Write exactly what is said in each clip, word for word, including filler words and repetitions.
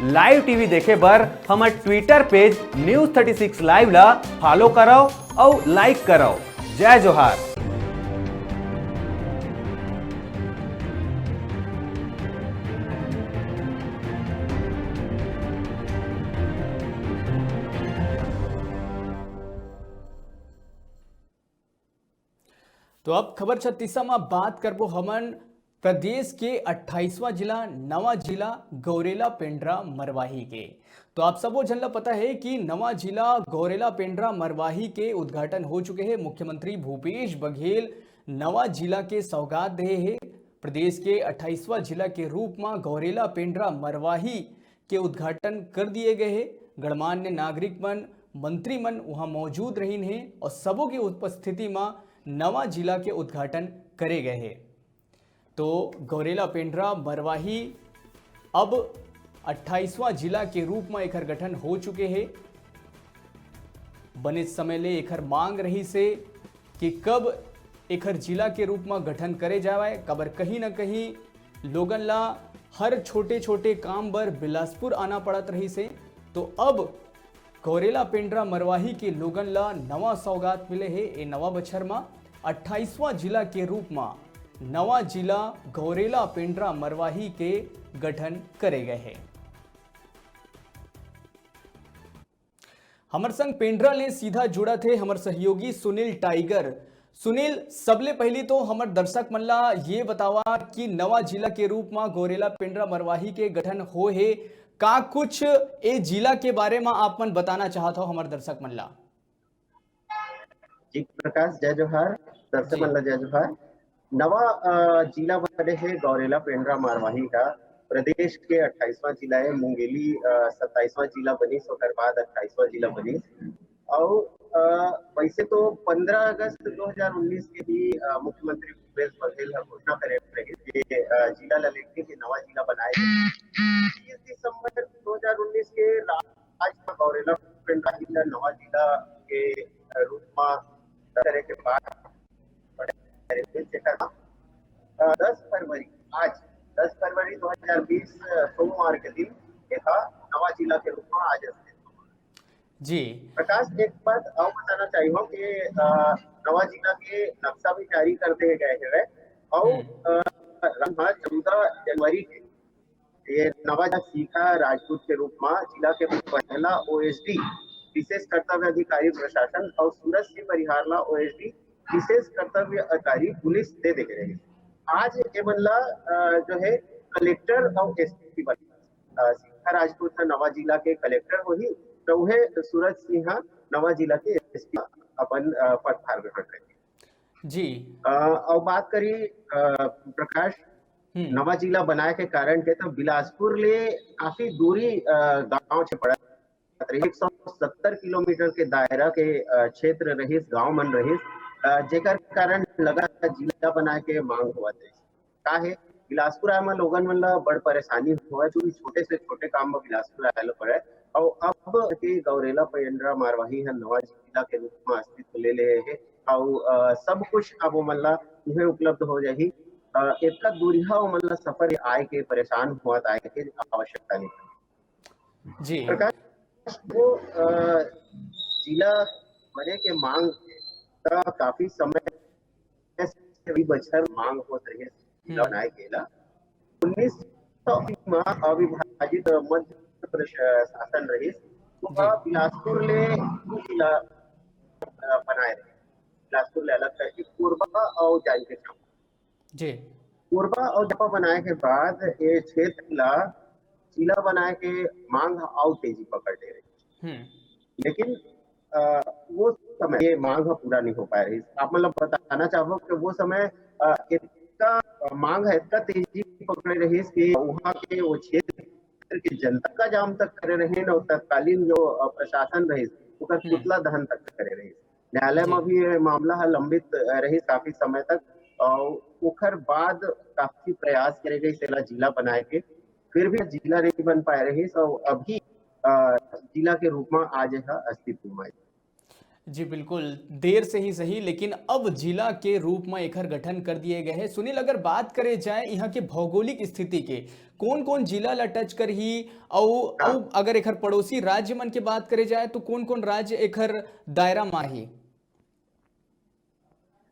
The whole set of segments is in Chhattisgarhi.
लाइव टीवी देखे बर हमर ट्विटर पेज न्यूज़ थर्टी सिक्स लाइव ला फॉलो करव अउ लाइक करव। जय जोहार। तो अब खबर छत्तीसा म बात करबो हमन प्रदेश के अट्ठाईसवाँ जिला, नवा जिला गौरेला पेंड्रा मरवाही के। तो आप सबो झन ला पता है कि नवा जिला गौरेला पेंड्रा मरवाही के उद्घाटन हो चुके हैं। मुख्यमंत्री भूपेश बघेल नवा जिला के सौगात दे हे। प्रदेश के अट्ठाईसवाँ जिला के रूप म गौरेला पेंड्रा मरवाही के उद्घाटन कर दिए गए हे। गणमान्य नागरिक मन, मंत्री मन वहां मौजूद रहिन हे और सबो की उपस्थिति म नवा जिला के उद्घाटन करे गए हे। तो गौरेला पेंड्रा मरवाही अब अट्ठाईसवाँ जिला के रूप म एकर गठन हो चुके हे। बने समय ले एकर मांग रहिस हे कि कब एकर जिला के रूप म गठन करे जावय, काबर कहीं न कहीं लोगन ला हर छोटे-छोटे काम बर बिलासपुर आना पड़त रहिस हे। तो अब गौरेला पेंड्रा मरवाही के लोगन ला नवा सौगात मिले हे। ए नवा बछर म अट्ठाईसवाँ जिला के रूप म नवा जिला गौरेला पेंड्रा मरवाही के गठन करे गए हे। हमर संग पेंड्रा ले सीधा जुड़त हे हमर सहयोगी सुनील टाइगर। सुनील, सबले पहली तो हमर दर्शक मन ला ये बतावा कि नवा जिला के रूप म गौरेला पेंड्रा मरवाही के गठन हो हे, का कुछ ए जिला के बारे म आप मन बताना चाहत हो हमर दर्शक मन ला? जी प्रकाश, जय जोहार, दर्शक जी। मन ला जय जोहार। नवा, अ, जिला बने हे गौरेला पेंड्रा मरवाही का। प्रदेश के अट्ठाईसवाँ जिला हे, मुंगेली, अ, सत्ताईसवाँ जिला बनिस, ओकर बाद अट्ठाईसवाँ जिला बनिस। अउ, अ, वैसे तो पंद्रह अगस्त दो हज़ार उन्नीस के ही, अ, मुख्यमंत्री भूपेश बघेल ह घोषणा करे रहिस कि, अ, जिला ल लेके के नवा जिला बनाए गे। तीस दिसंबर दो हज़ार उन्नीस के रात आज गौरेला पेंड्रा जिला नवा जिला के, अ, रूप म करे के बाद जेकर, अ, दस फरवरी, आज दस फरवरी दो हज़ार बीस, अ, सोमवार के दिन एहा नवा जिला के रूप म आज अस्तित्व म। जी। प्रकाश, एक बात अउ बताना चाहिहूँ कि, अ, नवा जिला के नक्शा भी जारी कर दे गए हवे अउ, हम्म। अ, रंग ह चौदह जनवरी के ये नवा जिला सीधा राजपूत के रूप म जिला के पहला ओएसडी, विशेष कर्तव्य अधिकारी प्रशासन, अउ सूरज सिंह परिहार ला ओएसडी, विशेष कर्तव्य अधिकारी पुलिस दे दे रहे। आज ये मन ला, अ, जो है कलेक्टर अउ एसपी बना, अ, सीधा राजपूत ह नवा जिला के कलेक्टर होही, तो उहे सूरज सिंह ह नवा जिला के एसपी अपन, अ, पदभार ग्रहण करही। जी। अ, अउ बात करी, अ, प्रकाश, हम्म। नवा जिला बनाए के कारण के तो बिलासपुर ले काफी दूरी, अ, गांव छे पड़त रही, एक सौ सत्तर किलोमीटर के दायरा के, अ, क्षेत्र रहिस, गांव मन रहिस, अ, जेकर कारण लगा जिला बनाए के मांग होवत रहिस। का हे, बिलासपुर आए म लोगन मन ला बड़ परेशानी होवय, जो भी छोटे से छोटे काम म बिलासपुर आए ल पड़य। अउ अब के गौरेला पेंड्रा मरवाही ह नवा जिला के रूप म अस्तित्व ले ले हे, अउ, अ, सब कुछ अब ओमन ला उहे उपलब्ध हो जाही। अ, एतका दूरिहा ओमन ला सफर आए के, परेशान होवत आए के आवश्यकता नहीं। जी। प्रकाश, वो, अ, जिला बने के मांग त काफी समय से भी बछर मांग होत रहे जिला हम्म। बनाए के ला। उन्नीस सौ म अविभाजित मध्य प्रदेश शासन रहिस, तो जी। बिलासपुर ले दू जिला, अ, बनाए रहे। बिलासपुर ले अलग करके कोरबा अउ जांजगीर चांपा। जी। कोरबा अउ चांपा बनाए के बाद ये क्षेत्र ला जिला बनाए के मांग ह अउ तेजी पकड़ ले रही। हम्म। लेकिन, अ, वो समय ये मांग ह पूरा नहीं हो पाए रहिस। आप मतलब बताना चाहबो कि वो समय, अ, इतना, अ, मांग ह इतना तेजी पकड़े रहिस कि वहाँ के वो क्षेत्र के जनता का जाम तक करे रहिन अउ तत्कालीन जो, अ, प्रशासन रहिस, ओकर हम्म। पुतला दहन तक करे रहिस। न्यायालय जी। में भी ये मामला ह लंबित, अ, रहिस काफी समय तक, अउ ओखर बाद काफी प्रयास करे गइस एला जिला बनाए के, फिर भी जिला नहीं बन पाए रहिस, अउ अभी, अ, जिला के रूप में आज यह अस्तित्व में आइस। जी, बिल्कुल, देर से ही सही, लेकिन अब जिला के रूप म एखर गठन कर दिए गए हे। सुनील, अगर बात करे जाए इहाँ के भौगोलिक स्थिति के, कोन-कोन जिला ला टच करही, अउ, हाँ। अउ अगर एखर पड़ोसी राज्य मन के बात करे जाए, तो कोन-कोन राज्य एखर दायरा म आही?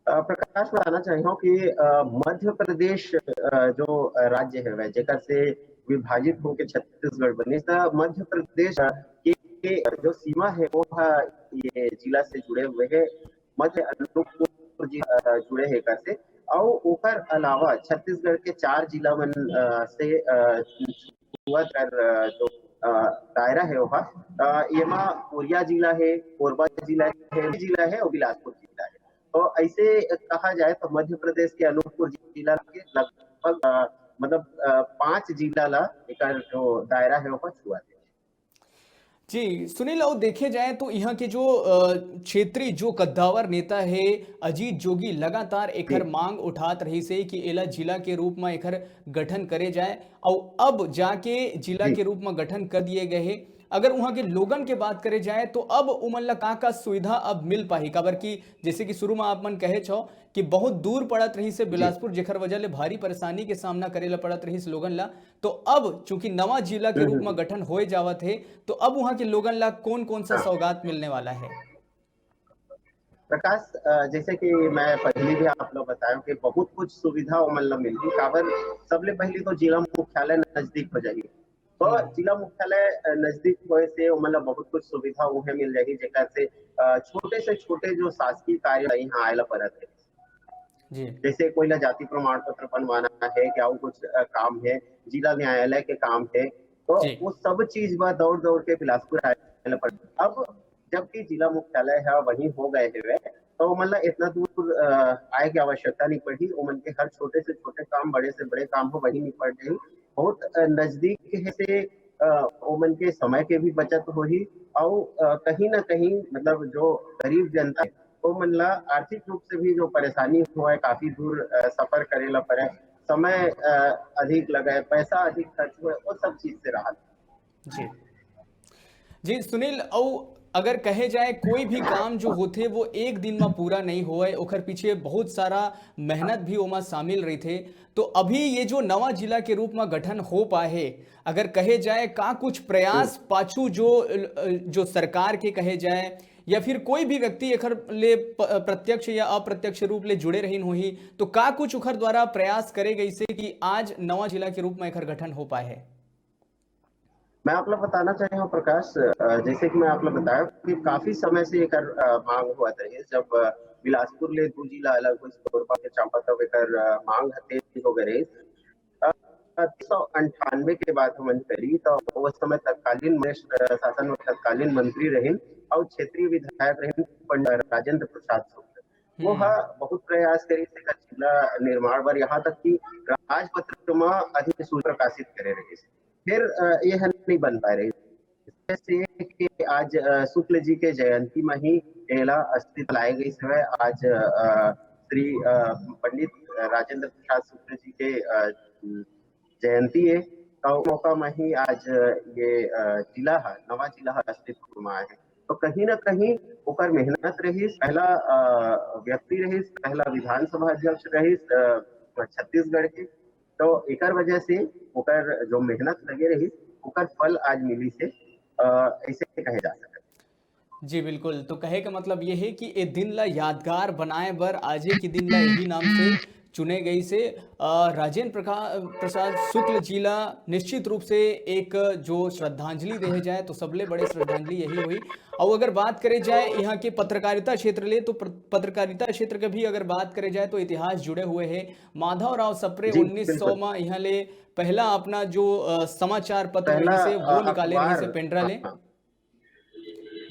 अ, प्रकाश, बताना चाहहूँ कि, अ, मध्य प्रदेश, अ, जो, अ, राज्य हवय, जेकर से विभाजित होके छत्तीसगढ़ बनिस, त मध्य प्रदेश, अ, के, के जो सीमा हे, वो ह ये जिला से जुड़े हुए हे। मध्य अनूपपुर जिला, अ, जुड़े हे एकर से। अउ ओकर अलावा छत्तीसगढ़ के चार जिला मन, अ, से, अ, छुआ कर, अ, जो, अ, दायरा हे, ओहा, अ, येमा कोरिया जिला हे, कोरबा जिला हे, जिला हे अउ बिलासपुर जिला हे। तो ऐसे कहा जाए तो मध्य प्रदेश के अनूपपुर जिला के लगभग, अ, मतलब, अ, पाँच जिला ला एकर जो दायरा हे, ओकर छुआ हे। जी, सुनील, अउ देखे जाए तो इहाँ के जो, अ, क्षेत्रीय जो कद्दावर नेता हे अजीत जोगी, लगातार एखर जी। मांग उठात रहिस हे कि एला जिला के रूप म एखर गठन करे जाए, अउ अब जाके जिला जी। के रूप म गठन कर दिए गए हे। अगर उहाँ के लोगन के बात करे जाए तो अब उमन ला का-का सुविधा अब मिल पाही? काबर कि जैसे कि शुरू म आप मन कहेच हव कि बहुत दूर पड़त रहिस हे जी। बिलासपुर, जेखर वजह ले भारी परेशानी के सामना करे ला पड़त रहिस लोगन ला। तो अब चूंकि नवा जिला के हम्म, रूप म हम्म। गठन होए जावत हे, तो अब उहाँ के लोगन ला कौन-कौन सा हाँ। सौगात मिलने वाला है? प्रकाश, अ, जैसे कि मैं पहली भी आप लोग बताया कि बहुत कुछ सुविधा ओमन ला मिलही, काबर सबले पहली तो जिला मुख्यालय नजदीक हो जाही। तो हम्म। जिला मुख्यालय, अ, नजदीक होए से ओमन ला बहुत कुछ सुविधा उहे मिल जाही, जेकर से, अ, छोटे से छोटे जो शासकीय कार्य इहाँ आए ला परत हे। जी। जैसे कोई ला जाति प्रमाण पत्र बनवाना है, क्या वो कुछ, अ, काम है, जिला न्यायालय के काम है, तो जी। वो सब चीज बर दौड़ दौड़ के बिलासपुर आए ला पड़े। अब जबकि जिला मुख्यालय है, वहीं हो गए हवे, तो ओमन ला इतना दूर, अ, आए के आवश्यकता नहीं पड़ी। ओमन के हर छोटे से छोटे काम, बड़े से बड़े काम हो, वहीं निपट जाही। बहुत, अ, नजदीक है से, अ, ओमन के समय के भी बचत होही, अउ, अ, कहीं ना कहीं, मतलब, जो गरीब जनता है, ओमन ला आर्थिक रूप से भी जो परेशानी होए, काफी दूर, अ, सफर करे ला पड़े, समय, अ, अधिक लगे, पैसा अधिक खर्च होए, वो सब चीज से राहत। जी। जी, सुनील, अउ अगर कहे जाए, कोई भी काम जो होथे, वो एक दिन म पूरा नहीं होए, ओखर पीछे बहुत सारा मेहनत भी ओमा शामिल रहिथे। तो अभी ये जो नवा जिला के रूप म गठन हो पाए हे, अगर कहे जाए, का कुछ प्रयास हम्म। पाछू जो, अ, जो सरकार के कहे जाए, या फिर कोई भी व्यक्ति एखर ले प-, प्रत्यक्ष या अप्रत्यक्ष रूप ले जुड़े रहिन होही, तो का कुछ ओखर द्वारा प्रयास करे गइसे कि आज नवा जिला के रूप म एखर गठन हो पाए हे? मैं आप ला बताना चाहे हूँ, प्रकाश, अ, जैसे कि मैं आप ला बताया कि काफी समय से एकर, अ, मांग होवत रहिस। जब, अ, बिलासपुर ले दू जिला अलग होइस, कोरबा के चांपा, तब एकर, अ, मांग ह तेज हो गए रहिस। अ, उन्नीस सौ अंठानवे के बात हमन करी, तो उस समय तत्कालीन महेश, अ, शासन में तत्कालीन मंत्री रहिन और क्षेत्रीय विधायक रहिन पंडित राजेंद्र प्रसाद शुक्ल। वो हम्म। हा बहुत प्रयास करिस एकर जिला निर्माण बर, यहाँ तक कि राजपत्र में अधिसूचना प्रकाशित करे रहिस। फिर, अ, ये ह नहीं बन पाए रहिस। जैसे कि आज, अ, शुक्ल जी के जयंती में ही एला अस्तित्व लाए गइस हवय। आज, अ, श्री, अ, पंडित राजेंद्र प्रसाद शुक्ल जी के, अ, जयंती है, तो मौका में ही आज ये, अ, जिला है, नवा जिला है अस्तित्व में आए है। तो कहीं ना कहीं ओकर मेहनत रहिस, पहला, अ, व्यक्ति रहिस, पहला विधानसभा अध्यक्ष रहिस, अ, छत्तीसगढ़ के। तो एकर वजह से ओकर जो मेहनत लगे रहिस, ओकर फल आज मिलिस हे, अ, ऐसे कहे जा सकत। जी, बिल्कुल। तो कहे का मतलब ये है कि ए दिन ला यादगार बनाए बर आजे के दिन ला यही नाम से चुने गइस हे। अ, राजेंद्र प्रका-, प्रसाद शुक्ल जी ला निश्चित रूप से एक जो श्रद्धांजलि देहे जाए, तो सबले बड़े श्रद्धांजलि यही होही। अउ अगर बात करे जाए यहाँ के पत्रकारिता क्षेत्र ले, तो प्र-, पत्रकारिता क्षेत्र के भी अगर बात करे जाए, तो इतिहास जुड़े हुए हे। माधव राव सप्रे जी, उन्नीस सौ बिल्कुल। मा यहाँ ले पहला अपना जो, अ, समाचार पत्र पहला, रहिस हे, वो अ, निकाले रहिस हे अखबार, पेंड्रा ले। हाँ, हाँ।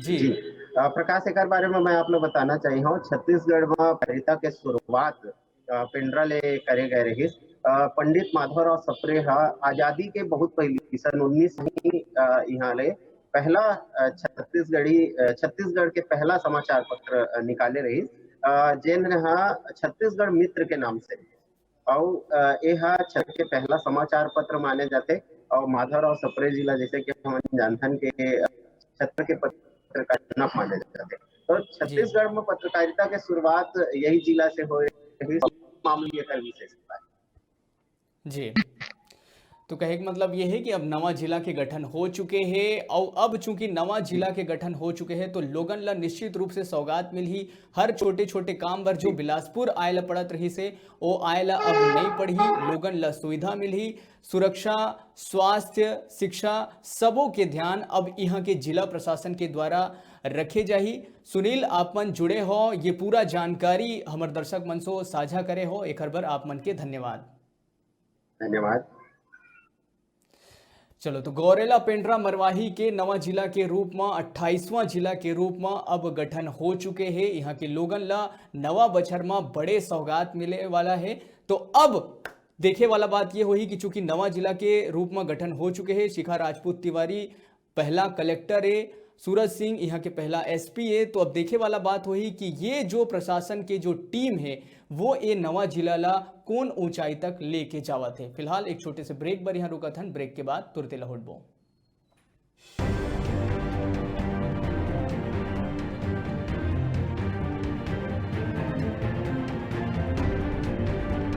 जी। जी। अ, प्रकाश, एकर बारे में मैं आप लोग बताना चाहिए हूँ, छत्तीसगढ़ में पत्रिका के शुरुआत, अ, पेंड्रा ले करे गए रहिस। अ, पंडित माधवराव सप्रे हा आजादी के बहुत पहली सन उन्नीस ही, अ, यहाँ ले पहला, अ, छत्तीसगढ़ी, अ, छत्तीसगढ़ के पहला समाचार पत्र, अ, निकाले रहिस, अ, जेन हा छत्तीसगढ़ मित्र के नाम से। अउ, अ, ए हा छत्तीसगढ़ के पहला समाचार पत्र माने जाथे। अउ माधवराव सप्रे जी ला, जैसे कि हमन जानथन के, अ, छत्तीसगढ़ के पत्रकार जनक माने जाथे। तो छत्तीसगढ़ में पत्रकारिता के शुरुआत यही जिला से होए, मामूली एकर विशेषता। जी, तो कहे के मतलब ये है कि अब नवा जिला के गठन हो चुके हे, और अब चूंकि नवा जिला के गठन हो चुके हे, तो लोगन ला निश्चित रूप से सौगात मिलही। हर छोटे छोटे काम बर जो बिलासपुर आए ला पड़त रहिस हे, ओ आए ला अब नहीं पड़ही। लोगन ला सुविधा मिलही, सुरक्षा, स्वास्थ्य, शिक्षा, सबो के ध्यान अब इहाँ के जिला प्रशासन के द्वारा रखे जाही। सुनील, आप मन जुड़े हो, ये पूरा जानकारी हमर दर्शक मन सो साझा करे हो, एकर बर आप मन के धन्यवाद। धन्यवाद। चलो, तो गौरेला पेंड्रा मरवाही के नवा जिला के रूप म, अट्ठाईसवां जिला के रूप म अब गठन हो चुके हे। यहाँ के लोगन ला नवा बछर म बड़े सौगात मिले वाला हे। तो अब देखे वाला बात ये होही कि चूंकि नवा जिला के रूप म गठन हो चुके हे, शिखा राजपूत तिवारी पहला कलेक्टर ए, सूरज सिंह यहाँ के पहला एसपी ए। तो अब देखे वाला बात होही कि ये जो प्रशासन के जो टीम हे, वो ए नवा जिला ला कौन ऊंचाई तक लेके जावत हे। फिलहाल एक छोटे से ब्रेक बर यहाँ रुकत हन, ब्रेक के बाद तुरते लहुटबो।